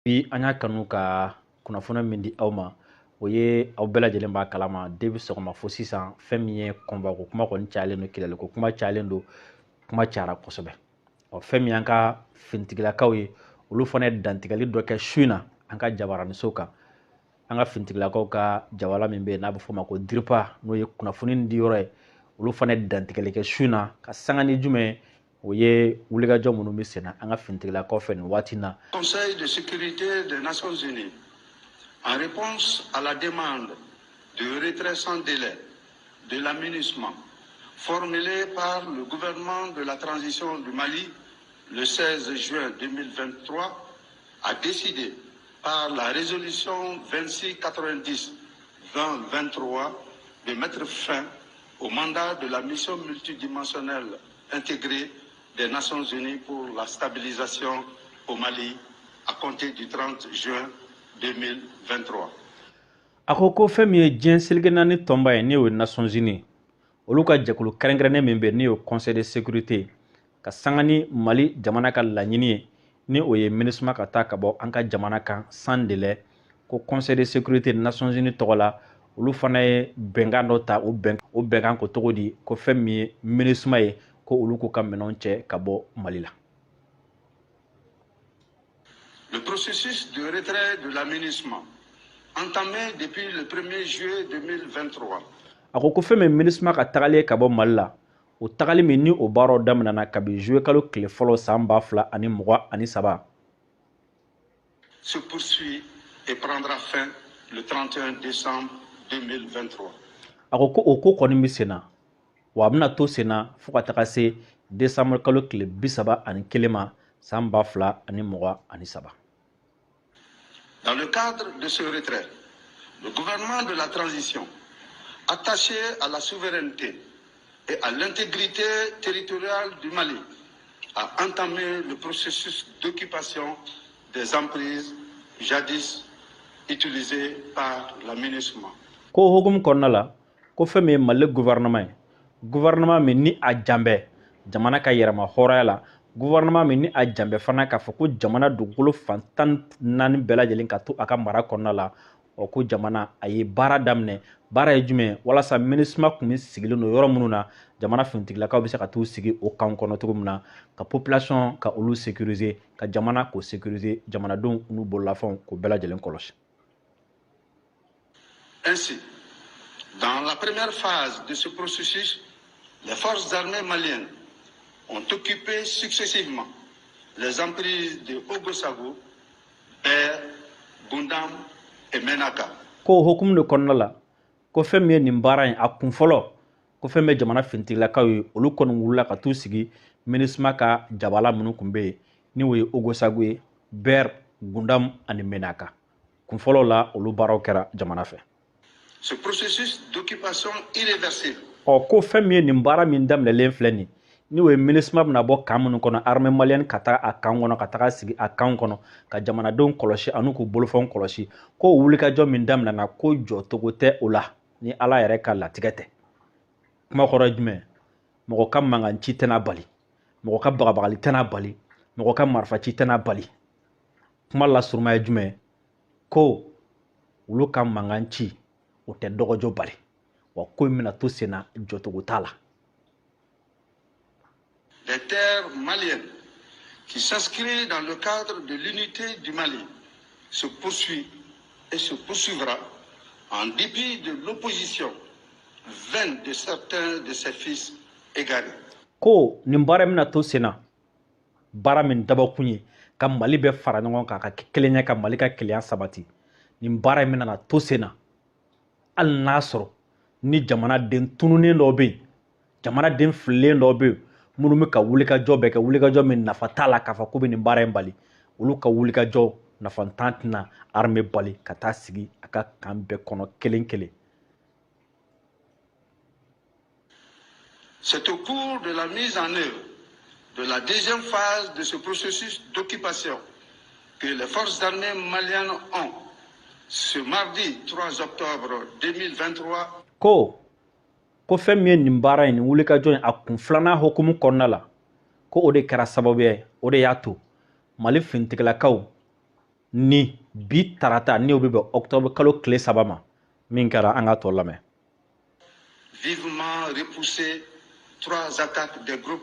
Bi an y'a kanu ka kunnafoni min di aw ma, o ye aw bɛɛ lajɛlen b'a kalama, depuis sɔgɔma fo sisan, fɛn min ye kɔnba ko kuma kɔni cayalen don, kɛlɛli ko kuma cayalen don, kuma cayara kosɛbɛ. Ɔ, fɛn min y'an ka finitigilakaw ye, olu fana ye dantigɛli dɔ kɛ su in na an ka jabaraniso kan. An ka finitigilakaw ka jabala min bɛ yen n'a bɛ f'o ma ko DIRPA, n'o ye kunnafoni di yɔrɔ ye, olu fana ye dantigɛli kɛ su in na ka sanga ni jumɛn ye? O ye wulikajɔ minnu bɛ senna an ka finitigilakaw fɛ nin waati na. Conseil de sécurité des Nations Unies, en réponse à la demande de retrait sans délai de la MINUSMA formulée par le gouvernement de la transition du Mali le 16 juin 2023, a décidé par la résolution 2690 2023 de mettre fin au mandat de la mission multidimensionnelle intégrée des Nations Unies pour la stabilisation au Mali à compter du 30 juin 2023. A ko ko fɛn min ye diɲɛ seleke naani tɔnba ye, n'o ye Nations Unies, olu ka jɛkulu kɛrɛnkɛrɛnnen min bɛ yen, n'o ye Conseil de sécurité, ka sanga ni Mali jamana ka laɲini ye, ni o ye MINUSMA ka taa ka bɔ an ka jamana kan sans délai, ko Conseil de sécurité Nations Unies tɔgɔ la, olu fana ye bɛnkan dɔ ta. O bɛnkan ko cogo di? Ko fɛn min ye MINUSMA ye, ko olu k'u ka minɛnw cɛ ka bɔ Mali la. Le processus de retrait de la MINUSMA, entamé depuis le 1er juillet 2023. A ko ko fɛn min MINUSMA ka tagali ka bɔ Mali la, o tagali min ni o baaraw daminɛna kabi juillet kalo tile fɔlɔ san 2023. Se poursuit et prendra fin le 31 décembre 2023. A ko ko o ko kɔni bɛ sen na, wa a bɛna to sen na fo ka taga se décembre kalo tile 31 ma san 2023. Dans le cadre de ce retrait, le gouvernement de la transition, attaché à la souveraineté et à l'intégrité territoriale du Mali, a entamé le processus d'occupation des emprises jadis utilisées par la MINUSMA. Ko hukumu kɔnɔna la, ko fɛn min ye Mali gouvernement ye, gouvernement min ni a jan bɛ jamana ka yɛrɛma hɔrɔnya la, gouvernement min ni a jan bɛ fana k'a fɔ ko jamana dugukolo fan 14 bɛɛ lajɛlen ka to a ka mara kɔnɔna la, ɔ, ko jamana a ye baara daminɛ. Baara ye jumɛn? Walasa MINUSMA tun bɛ sigilen don yɔrɔ minnu na, jamana finitigilakaw bɛ se ka t'u sigi o kan kɔnɔ cogo min na, ka population ka olu sécuriser, ka jamana k'o sécuriser, jamanadenw n'u bololafɛnw k'o bɛɛ lajɛlen kɔlɔsi. Ainsi, dans la première phase de ce processus, les forces armées maliennes ont occupé successivement les emprises de Ogossagou, Ber, Goundam et Menaka. Ko hukumu de kɔnɔna la, ko fɛn min ye nin baara in a kun fɔlɔ, ko fɛn bɛ jamana finitigilakaw ye, olu kɔni wulila ka t'u sigi MINUSMA ka jabala minnu tun bɛ yen, ni o ye Ogossagou ye, Ber, Goundam ani Menaka. Kun fɔlɔ la, olu baaraw kɛra jamana fɛ. Ce processus d'occupation irréversible. Ɔ, ko fɛn min ye nin baara min daminɛlen filɛ nin, ni o ye MINUSMA bɛna bɔ camp minnu kɔnɔ, armée malienne ka taga a camp kɔnɔ, ka taga sigi a camp kɔnɔ, ka jamanadenw kɔlɔsi ani k'u bolofɛnw kɔlɔsi, ko wulikajɔ min daminɛna, ko jɔcogo tɛ o la ni Ala yɛrɛ ka latigɛ tɛ. Kuma kɔrɔ ye jumɛn? Mɔgɔ ka mankan ci tɛna bali, mɔgɔ ka bagabagali tɛna bali, mɔgɔ ka marifa ci tɛna bali. Kuma lasuruma ye jumɛn? Ko olu ka mankan ci, o tɛ dɔgɔjɔ bali, wa ko in bɛna to sen na, jɔcogo t'a la. Des terres maliennes qui s'inscrit dans le cadre de l'unité du Mali se poursuit et se poursuivra en dépit de l'opposition vaine de certains de ses fils égarés. Ko nin baara bɛna to sen na, baara min dabɔkun ye ka Mali bɛɛ fara ɲɔgɔn kan ka kɛ kelen ye, ka Mali ka kelenya sabati, nin baara in bɛna to sen na hali n'a sɔrɔ ni jamanaden tununnen dɔw bɛ yen, jamanaden fililen dɔw bɛ yen, minnu bɛ ka wulikajɔ bɛɛ kɛ, wulikajɔ min nafa t'a la, k'a fɔ k'u bɛ nin baara in bali. Olu ka wulikajɔ nafantan tɛna armée bali ka taa sigi a ka camp bɛɛ kɔnɔ kelen kelen. C'est au cours de la mise en œuvre de la deuxième phase de ce processus d'occupation que les forces armées maliennes ont, ce mardi 3 octobre 2023, Ko fɛn min ye nin baara in, nin wulikajɔ in, a kun filanan hukumu kɔnɔna la, ko o de kɛra sababu ye, o de y'a to Mali finitigilakaw Ni bi tarata, ni o bɛ bɛn octobre kalo tile 3 ma, min kɛra, an ka tɔ lamɛn. Vivement repoussé trois attaques des groupes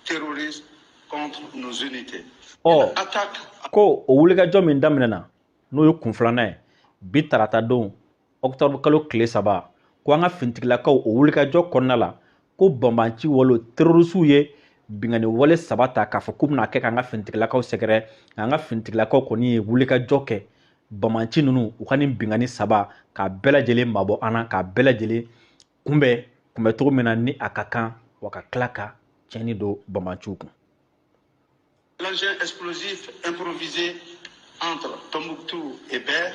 terroristes contre nos unités. Ɔ Attaque ko o wulikajɔ min daminɛna, n'o ye kun filanan ye, bi tarata don, octobre kalo tile 3, ko an ka fintigilakaw, o wulikajɔ kɔnɔna la, ko banbanci wale terroristew ye bingani wale saba ta k'a fɔ k'u bɛna kɛ k'an ka fintigilakaw sɛgɛrɛ. An ka fintigilakaw kɔni ye wulikajɔ kɛ, banbanci ninnu, u ka nin bingani saba, k'a bɛɛ lajɛlen mabɔ an na, k'a bɛɛ lajɛlen kunbɛn kunbɛn cogo min na ni a ka kan, wa ka tila ka tiɲɛni don banbanciw kun. L'engin explosif improvisé entre Tombouctou et Ber.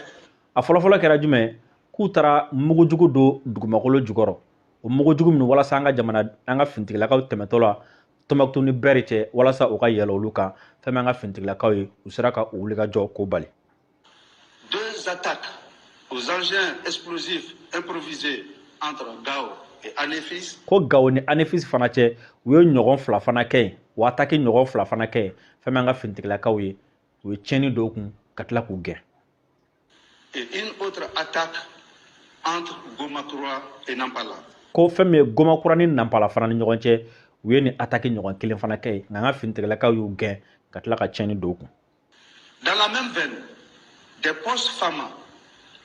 A fɔlɔfɔlɔ kɛra jumɛn? K'u taara mugujugu don dugumakolo jukɔrɔ, o mugujugu minnu walasa an ka jamana, an ka fintigilakaw tɛmɛtɔ la Tombouctou ni Bɛri cɛ, walasa u ka yɛlɛ olu kan. Fɛn min an ka fintigilakaw ye, u sera ka u wulikajɔ k'o bali. Deux attaques aux engins explosifs improvisés entre Gao et Anefis. Ko Gawo ni Anefis fana cɛ, u ye ɲɔgɔn fila fana kɛ yen, o attaque ɲɔgɔn fila fana kɛ yen. Fɛn min an ka fintigilakaw ye, u ye tiɲɛni dɔw kun ka tila k'u gɛn. Et une autre attaque entre Gomakura et Nampala. Ko fɛn min ye Gomakura ni Nampala fana ni ɲɔgɔn cɛ, u ye nin attaque ɲɔgɔn kelen fana kɛ yen, nka an ka fintigilakaw y'u gɛn ka tila ka tiɲɛni dɔw kun. Dans la même veine, des postes FAMA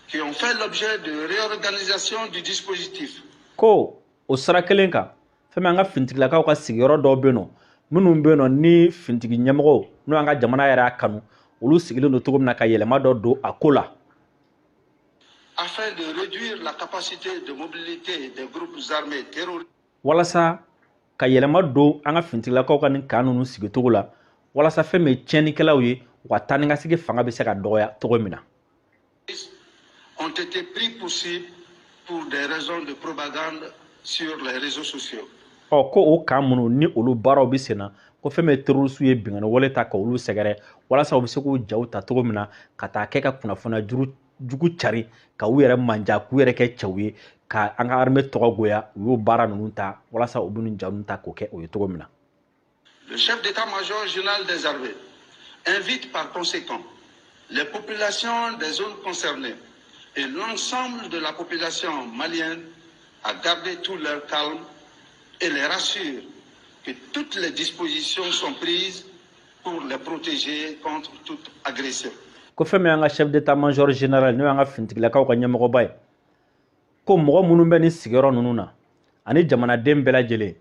qui ont fait l'objet de réorganisation du dispositif Ko o sira kelen kan, fɛn min an ka fintigilakaw ka sigiyɔrɔ dɔw bɛ yen nɔ, minnu bɛ yen nɔ ni fintigi ɲɛmɔgɔw, n'o y'an ka jamana yɛrɛ y'a kanu, olu sigilen don cogo min na, ka yɛlɛma dɔ don a ko la. Afin de réduire la capacité de mobilité des groupes armés terroristes Walasa ka yɛlɛma don an ka fintigilakaw ka nin kan ninnu sigicogo la, walasa fɛn min ye tiɲɛnikɛlaw ye, u ka taa ni ka segin fanga bɛ se ka dɔgɔya cogo min na. Ont été pris pour cible pour des raisons de propagande sur les réseaux sociaux. Ɔ ko o kan minnu ni olu baaraw bɛ sen na, ko fɛn min ye terroriste ye binkanni wale ta ka olu sɛgɛrɛ, walasa u bɛ se k'u jaw ta cogo min na ka taa kɛ ka kunnafoniya juru jugu cari, ka u yɛrɛ manja, k'u yɛrɛ kɛ cɛw ye, ka an ka armée tɔgɔ goya, u y'o baara ninnu ta walasa u bɛ nin ja ninnu ta k'o kɛ o ye cogo min na. Le chef d'état-major général des armées invite par conséquent les populations des zones concernées et l'ensemble de la population malienne à garder tout leur calme et les rassure que toutes les dispositions sont prises pour les protéger contre toute agression. Ko fɛn min y'an ka chef d'état-major général, n'o y'an ka finitigilakaw ka ɲɛmɔgɔba ye, ko mɔgɔ minnu bɛ nin sigiyɔrɔ ninnu na ani jamanaden bɛɛ lajɛlen,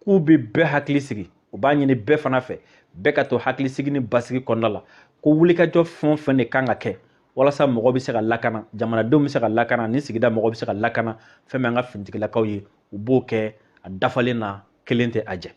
k'u bɛ bɛɛ hakili sigi, u b'a ɲini bɛɛ fana fɛ, bɛɛ ka to hakilisigi ni basigi kɔnɔna la, ko wulikajɔ fɛn o fɛn de kan ka kɛ walasa mɔgɔ bɛ se ka lakana, jamanadenw bɛ se ka lakana, ni sigida mɔgɔ bɛ se ka lakana, fɛn min an ka finitigilakaw ye, u b'o kɛ a dafalen na, kelen tɛ a jɛ.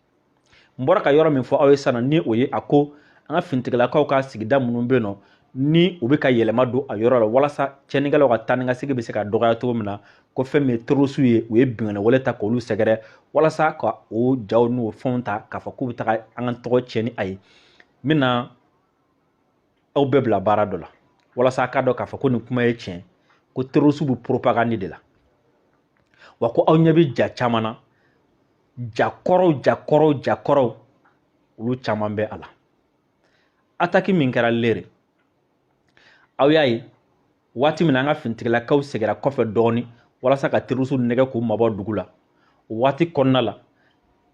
N bɔra ka yɔrɔ min fɔ aw ye sisan, ni o ye a ko an ka finitigilakaw ka sigida minnu bɛ yen nɔ, ni u bɛ ka yɛlɛma don a yɔrɔ la walasa tiɲɛnikɛlaw ka taa ni ka segin bɛ se ka dɔgɔya cogo min na, ko fɛn min ye terroriste ye, u ye binkanni wale ta k'olu sɛgɛrɛ walasa ka o jaw n'o fɛnw ta k'a fɔ k'u bɛ taga an ka tɔgɔ tiɲɛ ni a ye. N bɛna aw bɛɛ bila baara dɔ la walasa a k'a dɔn k'a fɔ ko nin kuma ye tiɲɛ, ko terroriste bɛ propagande de la, wa ko aw ɲɛ bɛ ja caman na, ja kɔrɔw, ja kɔrɔw, ja kɔrɔw, olu caman bɛ a la. Attaque min kɛra Lere, aw y'a ye waati min na an ka finitigilakaw seginna kɔfɛ dɔɔni walasa ka terroriste nɛgɛ k'u mabɔ dugu la, o waati kɔnɔna la,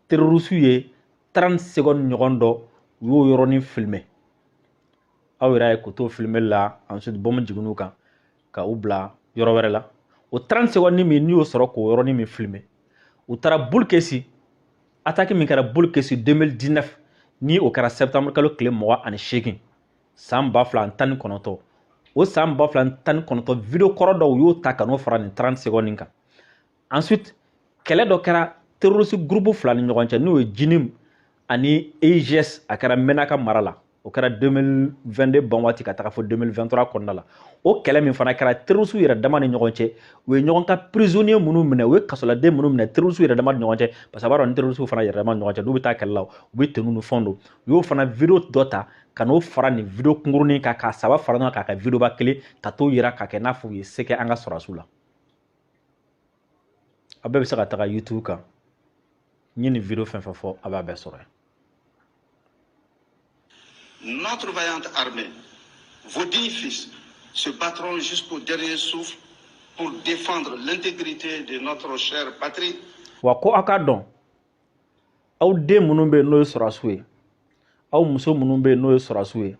terroriste ye 30 secondes ɲɔgɔn dɔ, u y'o yɔrɔnin filmer. Aw yɛrɛ ye k'u to filmer la, ensuite bombe jiginn'u kan ka u bila yɔrɔ wɛrɛ la. O 30 secondes min n'i y'o sɔrɔ k'o yɔrɔnin min filmer, u taara Bulkesi, attaque min kɛra Bulkesi 2019, ni o kɛra septembre kalo tile 28, san 2019, o san 2019 vidéo kɔrɔ dɔw, u y'o ta ka n'o fara nin 30 secondes kan. Ensuite kɛlɛ dɔ kɛra terroriste groupe fila ni ɲɔgɔn cɛ, n'o ye JNIM ani EIGS, a kɛra Menaka mara la, o kɛra 2022 ban waati ka taga fɔ 2023 kɔnɔna la. O kɛlɛ min fana kɛra terroriste yɛrɛ dama ni ɲɔgɔn cɛ, u ye ɲɔgɔn ka prisonnier minnu minɛ, u ye kasoladen minnu minɛ terroriste yɛrɛ dama ni ɲɔgɔn cɛ, parce que a b'a dɔn ni terroriste fana yɛrɛ dama ni ɲɔgɔn cɛ, n'u bɛ taa kɛlɛ la, u bɛ tenue ni fɛnw don, u y'o fana vidéo dɔ ta ka n'o fara nin vidéo kunkurunin kan, k'a saba fara ɲɔgɔn kan k'a kɛ vidéo ba kelen, ka t'o yira k'a kɛ n'a fɔ u ye se kɛ an ka sɔrɔdasiw la. A bɛɛ bɛ se ka taga YouTube kan, n ye nin vidéo fɛn fɛn fɔ, a b'a bɛɛ sɔrɔ yen. Notre vaillante armée Vos dignes fils se battront jusqu'au dernier souffle pour défendre l'intégrité de notre chère patrie. Wa ko aw k'a dɔn, aw den minnu bɛ yen n'o ye sɔrɔdasiw ye, aw muso minnu bɛ yen n'o ye sɔrɔdasiw ye,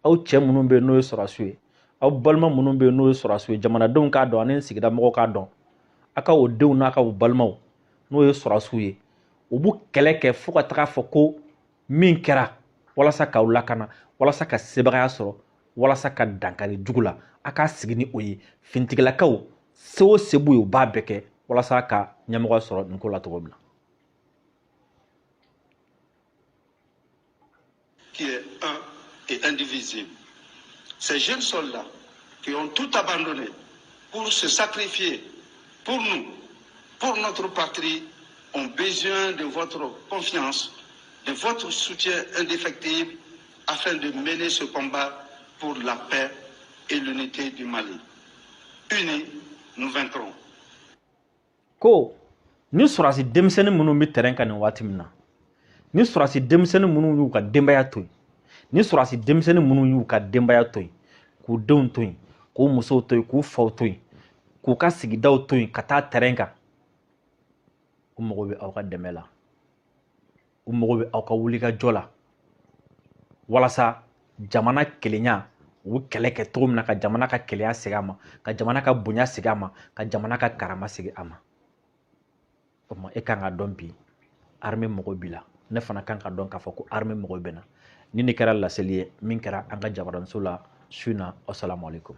aw cɛ minnu bɛ yen n'o ye sɔrɔdasiw ye, aw balima minnu bɛ yen n'o ye sɔrɔdasiw ye, jamanadenw k'a dɔn ani sigida mɔgɔw k'a dɔn, a ka o denw n'a ka o balimaw n'o ye sɔrɔdasiw ye, u b'u kɛlɛ kɛ fo ka taga fɔ ko min kɛra walasa k'aw lakana, walasa ka sebagaya sɔrɔ, walasa ka dankari jugu la. A k'a sigi ni o ye. Finitigilakaw se o se b'u ye, u b'a bɛɛ kɛ walasa ka ɲɛmɔgɔ sɔrɔ nin ko la cogo min na. Qui est un et indivisible. Ces jeunes soldats qui ont tout abandonné pour se sacrifier pour nous, pour notre patrie, ont besoin de votre confiance, de votre soutien indéfectible afin de mener ce combat pour la paix et l'unité du Mali. Unis, nous vaincrons. Ko ni sɔrɔdasi denmisɛnnin minnu bɛ terrain kan nin waati min na, ni sɔrɔdasi denmisɛnnin minnu y'u ka denbaya to yen, ni sɔrɔdasi denmisɛnnin minnu y'u ka denbaya to yen, k'u denw to yen, k'u musow to yen, k'u faw to yen, k'u ka sigidaw to yen ka taa terrain kan, u mago bɛ aw ka dɛmɛ la, u mago bɛ aw ka wulikajɔ la walasa jamana kelenya, u bɛ kɛlɛ kɛ cogo min na ka jamana ka kelenya segin a ma, ka jamana ka bonya segin a ma, ka jamana ka karama segin a ma. O tuma e kan ka dɔn bi armée mago b'i la, ne fana kan ka dɔn k'a fɔ ko armée mago bɛ n na. Ni nin kɛra laseli ye min kɛra an ka jabaraninso la su in na. Assalamu alaikum.